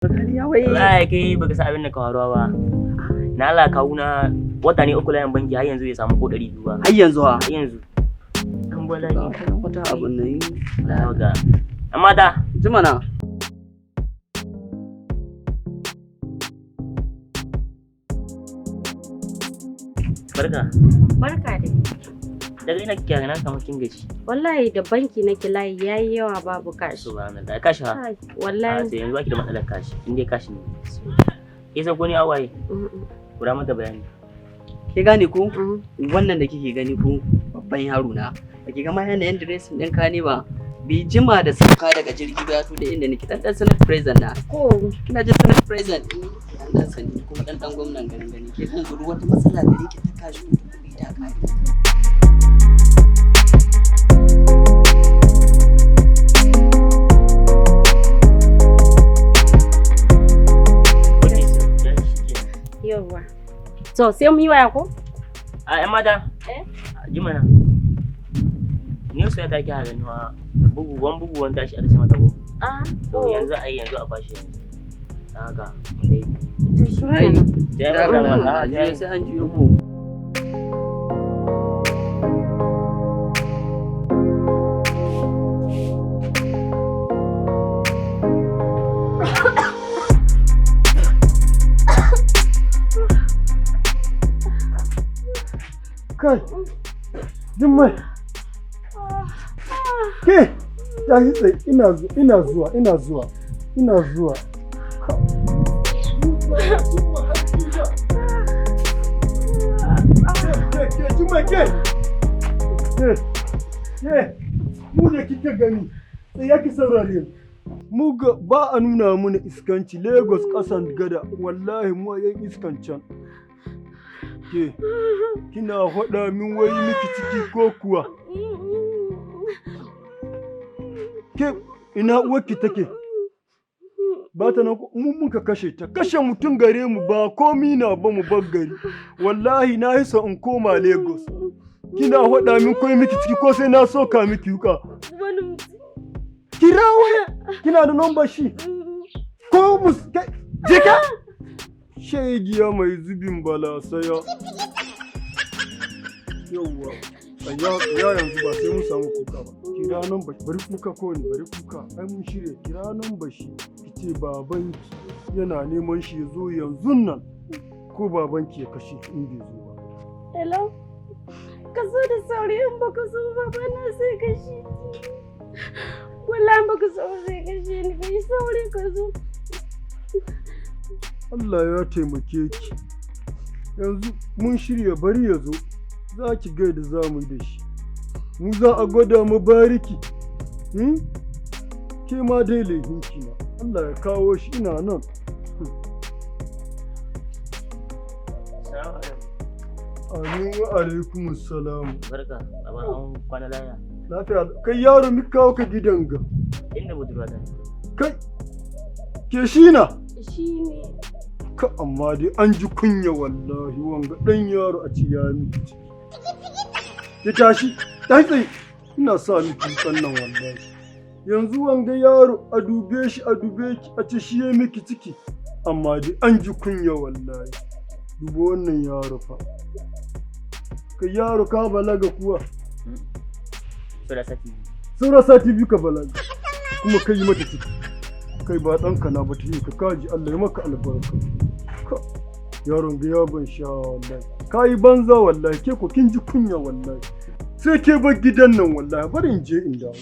Zakariya wai. Wallahi kai baka san abin da ka faruwa ba. Na Allah kawuna wata ne 3 layin banki, har yanzu bai samu ko 200 ba. Har yanzu ha? Har yanzu. Kan bala'i. Wata abun nan. Na ga. Amma da Jimana. Barka. Barka dai. Daga ina kike na kamar kin gaji? Wallahi da banki nake, layi yayi yawa, babu cash. Subhanallah. Cash ha? Kai, A wallahi. sai yanzu baki da matsalar cash. In dai cash ne. Ke san ko ni awaye? Mm-mm. Kura mata bayani. Ke gane ko? Mm. Wannan da kike gani ko, babban yaro na. Ba ki ga ma yanayin dressing ɗin ka ne ba. Bai jima da sauka daga jirgi ba, ya to da inda nake dan dan senate president na. Ko? Kina jin senate president dan dan sani kuma dan dan gwamnan garin gani. Ke kan zuru wata matsala gare ki ta cash ko ta kuɗi ta kare. Okay, so dan shi kenan. Yawa. To, sai mu yi waya ko? A ƴan mata. Eh? Jimana. Ni sai ta ki gani wa bugu wan bugu wan tashi aka ce mata ko. Ah, To yanzu ai yanzu a bashi yanzu. Dan haka mu dai. To shi kenan. Sai ya fara mata. Sai an jiyo mu. Kai, Jummai. Ke, tashi tsaye, ina zuwa, ina zuwa, ina zuwa, ina zuwa. Ke, ke, Jummai, ke. Ke, ke, mu da kike gani, tsaya ki saurare mu. Mu ga ba a nuna mana iskanci Lagos kasan gada, wallahi mu yan iskan can. Ke, kina faɗa min wai miki ciki ko kuwa? Ke, ina uwarki take? Ba ta nan ko? Mu muka kashe ta. Kashe mutum gare mu ba komi na ba, mu bar gari. Wallahi na yi in koma Lagos. Kina faɗa min ko miki ciki ko sai na soka miki wuka? Wani mutum. Kira wani, kina da number shi? Ko mus kai, je ka. Shegiya mai zubin balasaya. Yauwa. Tsaya, tsaya, yanzu ba sai mun samu kuka ba. Kira nan ba, bari kuka ko ne, bari kuka. Ai mun shirya, kira nan ba shi. Ki ce babanki yana neman shi, ya zo yanzu nan. Ko babanki ya kashe ki in bai zo ba. Hello. Ka zo da sauri, in baka zo ba bana sai kashe ni. Wallahi baka zo ba sai kashe ni. Ka yi sauri ka zo. Allah ya taimake ki. Yanzu mun shirya, bari ya zo. Za ki ga yadda za mu yi da shi. Mu za a gwada mu bariki. Hmm? Ke ma dai laifinki na. Allah ya kawo shi, ina nan. Assalamu alaikum. Amin wa alaikum salam. Barka, baba, an kwana laya. Lafiya. Kai yaro, mi kawo ka gidan ga? Inda budurwa ta. Kai. Ke shi na? Shi ne. Ka amma dai an ji kunya wallahi, wanga dan yaro a ci ya miki ciki. Ki tashi, tashi tsaye. Ina sa miki wukan nan wallahi. Yanzu wanga yaro a dube shi, a dube ki, a ce shi ya miki ciki. Amma dai an ji kunya wallahi. Dubo wannan yaro fa. Kai yaro, ka balaga kuwa? Sura sati. Saura sati 2 ka balaga. Kuma kai yi mata ciki. Kai ba ɗanka na ba ta yi ka kaji, Allah ya maka albarka. Ka yaron ga ya ban sha wallahi. Ka yi banza wallahi, ke ko kin ji kunya wallahi. Sai ke bar gidan nan wallahi, bari in je in dawo.